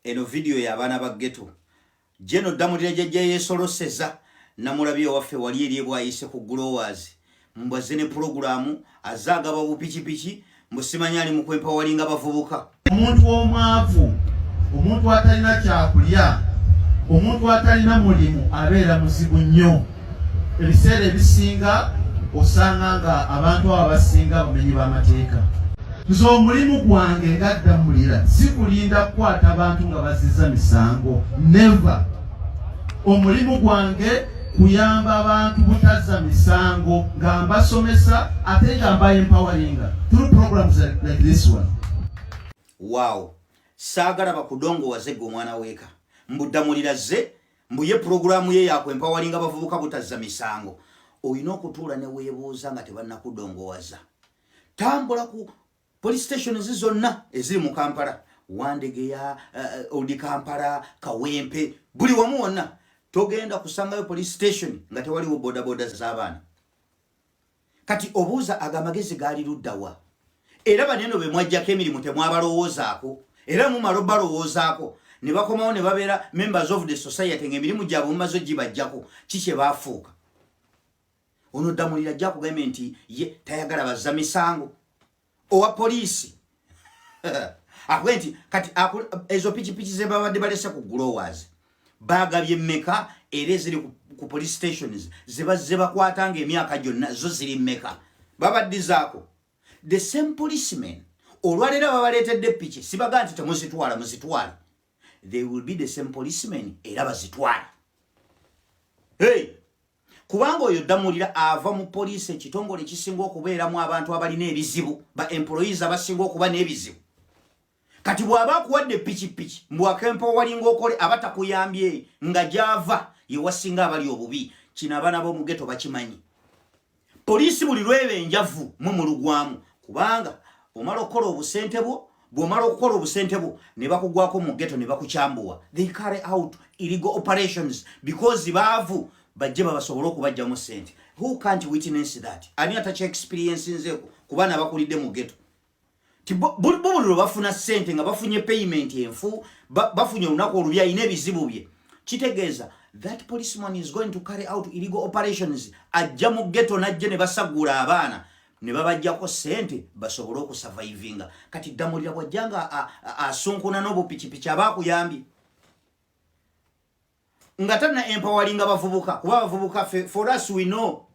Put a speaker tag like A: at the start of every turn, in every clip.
A: Eno vidiyo y'abaana ba ghetto. Jeno Ddamulira jjajja yeesoloseza namulabye ewaffe wali eri ebwayise ku Growers mbu azze ne pulogulaamu azze agaba bupikipiki mbu simanyi ali mu kwempawalinga bavubuka.
B: Omuntu omwavu, omuntu atalina kyakulya, omuntu atalina mulimu abeera muzibu nnyo. Ebiseera ebisinga osanga nga abantu abo abasinga bamenyi b'amateeka. Nze omulimu gwange nga Ddamulira si kulinda kukwata bantu nga bazizza misango, never. Omulimu gwange kuyamba abantu butazza misango nga mbasomesa ate nga mba empoweringa through programs like this one.
A: Wow, saagala bakudongowaze gwe omwana weeka mbu Ddamulira zze mbu ye pulogulaamu ye yakwempawalinga bavubuka butazza misango. Olina okutuula ne weebuuza nga tebannakudongowaza. Tambula ku police stations zonna eziri mu Kampala, Wandegeya, Old Kampala, Kawempe, buli wamu wonna togenda kusangayo police station nga tewaliwo bodaboda z'abaana. Kati obuuza ago amagezi gaali luddawa? Era baneno be mwajjako emirimu temwabalowoozaako, era mumala obalowoozaako ne bakomawo ne babeera members of the society ng'emirimu gyabwe mumaze ogibajjako, ki kye baafuuka? Ono Ddamulira ajja akugambye nti ye tayagala bazza misango. Owa poliisi akugambe nti kati ezo pikipiki ze babadde balese ku Growers bagabye mmeka, era eziri ku police stations ze bazze bakwata ng'emyaka gyonna zo ziri mmeka babaddizaako. The same policemen olwaleero babaleetedde piki, sibaga nti temuzitwala, muzitwale. They will be the same policemen era bazitwale. Hey! Kubanga oyo Ddamulira ava mu poliisi, ekitongole ekisinga okubeeramu abantu abalina ebizibu, ba employees abasinga okuba n'ebizibu. Kati bw'aba akuwadde pikipiki mbu akempowalinga okole, aba takuyambye nga gy'ava ye wasinga abali obubi. Kino abaana b'omu ghetto bakimanyi. Poliisi buli lweba enjavu mwe mulugwamu, kubanga omala okukola obusente bwo, bw'omala okukola obusente bwo ne bakugwako mu ghetto ne bakukyambuwa. They carry out illegal operations because baavu, bajje babasobole okubajjamu ssente. Who can't witness that? Ani atakya experience nzeeko ku baana abakulidde mu ghetto? Ti bo buli lwe bafuna ssente nga bafunye payment enfu, bafunye olunaku olubi, alina ebizibu bye, kitegeeza that policeman is going to carry out illegal operations. Ajja mu ghetto najje ne basagula abaana ne babajjako ssente basobole okusurvivinga. Kati Ddamulira bw'ajja nga asunkuna n'obupikipiki aba akuyambye nga tanna empowalinga bavubuka, kuba abavubuka for us, we know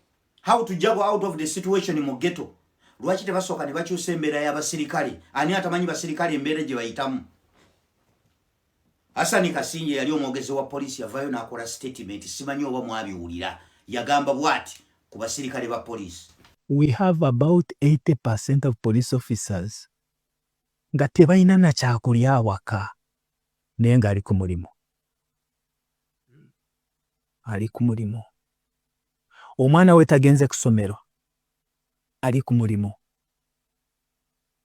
A: how to juggle out of the situation mu ghetto. Lwaki tebasooka ne bakyusa embeera y'abasirikale? Ani atamanyi basirikale embeera gye bayitamu? Hasani Kasinje yali omwogezi wa poliisi, yavaayo n'akola statement, simanyi oba mwabiwulira. Yagamba bw'ati ku basirikale ba poliisi.
C: We have about 80% of police officers nga tebalina na kyakulya awaka, naye ng'ali ku mulimu, ali ku mulimu. Omwana we tagenze ku ssomero, ali ku mulimu.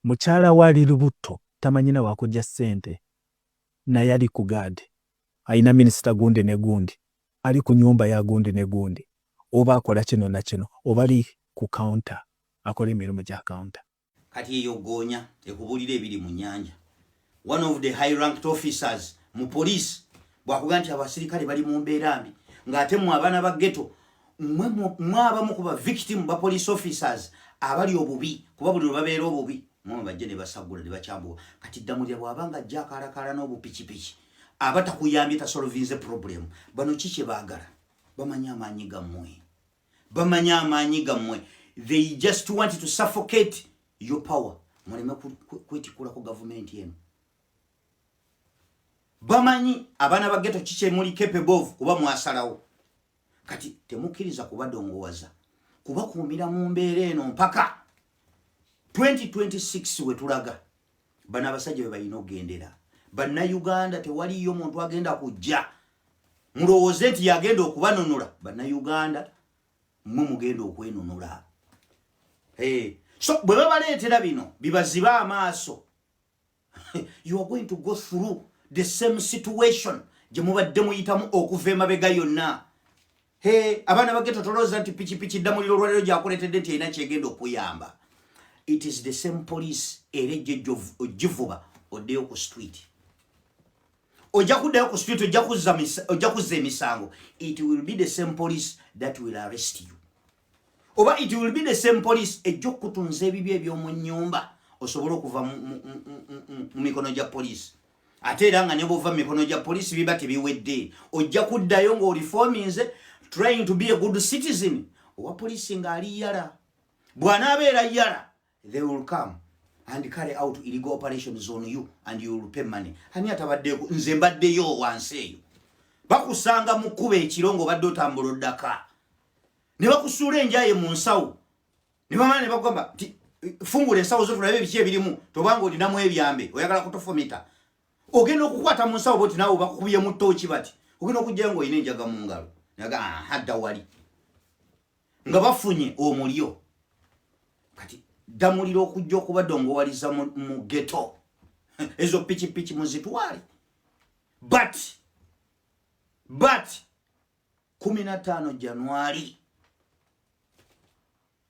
C: Mukyala we ali lubuto, tamanyi na wakujja ssente, naye ali ku guard, alina minisita gundi ne gundi, ali ku nyumba ya gundi ne gundi, oba akola kino na kino, oba ali ku counter akola emirimu gya counter.
A: Kati eyo goonya ekubuulira ebiri mu nnyanja. One of the high ranked officers mu police bwakuga nti abasirikale bali mu mbeera mbi, ng'ate mmwe abaana ba ghetto mmwe abamu ku ba victim ba police officers abali obubi, kuba buli lwe babeera obubi mwe bajje ne basagula ne bakyambuwa. Kati Ddamulira bw'aba nga ajja akaalakaala n'obupikipiki aba takuyambye, tasolvinze problem. Bano ki kye baagala? Bamanyi amaanyi gammwe, bamanyi amaanyi gammwe. They just want to suffocate your power, muleme kwetikulako gavumenti eno. Bamanyi abaana ba ghetto kikyemuli capable of, kuba mwasalawo. Kati temukkiriza kubadongowaza, kubakuumira mu mbeera eno mpaka 2026 we tulaga. Bano abasajja be balina okugendera. Bannayuganda, tewaliyo muntu agenda kujja mulowooze nti yagenda okubanunula. Bannayuganda, mmwe mugenda okwenunula. Hey. So bwe babaleetera bino bibazibe amaaso, you are going to go through the same situation gye mubadde muyitamu okuva emabega yonna. He, abaana ba ghetto, tolowooza nti pikipiki Ddamulira olwaleero gyakuleetedde nti erina kyegenda okuyamba. It is the same police era ejja ogivuba oddeyo ku street. Ojja kuddayo ku street, ojja kuzza emisango. It will be the same police that will arrest you, oba it will be the same police ejja okukutunza ebibi eby'omu nnyumba osobole okuva mu mikono gya poliisi. Ate era nga ne bwova mu mikono gya poliisi, biba tebiwedde. Ojja kuddayo ng'oreforminze, trying to be a good citizen. Owa poliisi ng'ali yala, bw'anaabeera yala, they will come and carry out illegal operations on you and you will pay money. Ani atabaddeko? Nze mbaddeyo wansi eyo. Bakusanga mu kkuba ekiro ng'obadde otambula oddaka, ne bakusuula enjaye mu nsawo, ne bamala ne bagamba nti, "Fungula ensawo zo tulabe biki ebirimu, tobanga olinamu ebyambe, oyagala kutufumita." Ogenda okukwata mu nsawo boti, naawe bakukubye mu ttooki bati, ogenda okugjayo ng'olina enjaga mu ngalo. Naga aha, dda wali nga bafunye omulyo. Kati Ddamulira okujja okubadongowaliza mu ghetto, ezo pikipiki muzitwale. But 15 January,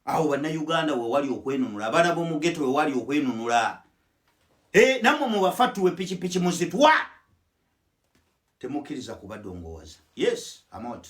A: awo Bannayuganda wewali okwenunula, abaana b'omu ghetto wewali okwenunula. E, nammwe mubafatuwe, pikipiki muzitwa, temukkiriza kubadongowaza. Yes, amot.